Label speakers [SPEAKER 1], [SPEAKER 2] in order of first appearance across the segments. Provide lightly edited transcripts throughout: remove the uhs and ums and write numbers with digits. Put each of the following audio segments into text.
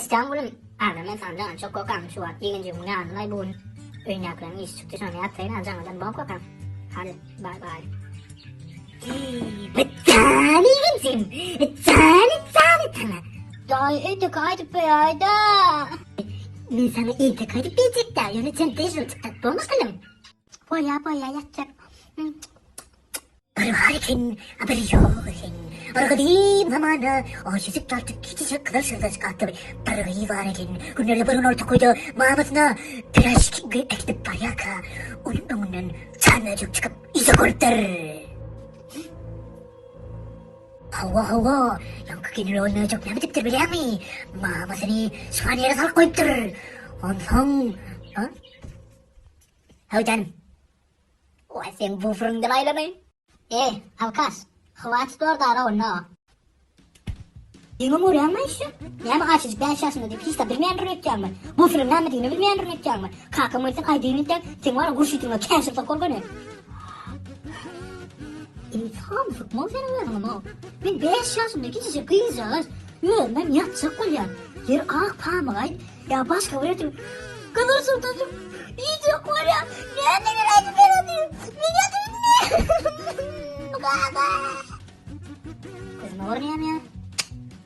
[SPEAKER 1] Eşitýäňmi gülüm? Agam men saňa jaňyny çok kokam şu wagt ýegenjigimiň ýanyndaý bu gün öýündäkileriň işi çykdy şony ýatlaýyn a jaňadan bom kokam. Hadi baý baý.
[SPEAKER 2] Jan ýegenjigim, jany jany saňa.
[SPEAKER 1] Daýy erteki aýdyp beräýdä.
[SPEAKER 2] Men saňa erteki aýdyp berjek däl, ýöne sen dežur çykdak bolma gülüm.
[SPEAKER 1] Bolýa bolýa ýatjak.
[SPEAKER 2] Bir bar eken, bir ýok eken. Bir gadym zamanda aşyjyk tartyp kiçijik gyzyl şyrdajyk atly bir gyz bar eken. Günlerde bir gün ol tokaýda mamasyna piražki äkidip barýarka, onuň öňünden çal möjek çykyp yza bolupdyr. Hawa, hawa, ýaňky general möjek näme edipdir bilýäňmi? Mamasyny şifanýere salyp goýupdyr. Onsoň, a? Haw janym.
[SPEAKER 1] Waý seň buferiňden aýlanaýyn. Eý, alkaş, hwatit ordara onda. Diňe görýäňmi işi? Näme Aýşejik bäş ýaşynda diýip hiç zat bilmeýändir öýtýäňmi? Buferiň nämedigini bilmeýändir öýtýäňmi? Kakam ölsin aýdaýyn öýtýäň, seň wara gurşutyňa käşir sokar göni. Insan sokmaz seniň özüňem-ow. Men bäş ýaşymda kiçijik gyzjagaz, özümem ýatjak bolýan. Ýeri ak pamyk aýt, Ýa başga bir ötüm. Gyzyl sultanjyk iýjek bolýar. Näme aýdyp beredi? Men ýatyp Gaba. Gözüme görünýärmi ýa?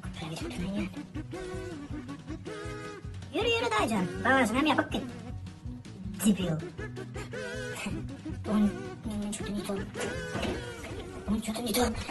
[SPEAKER 1] Köpräk edip durýan. Ýürü ýürü daýjan. Bagažyňam ýapyp git. Debil. Он, что-то не то. Он что-то не то.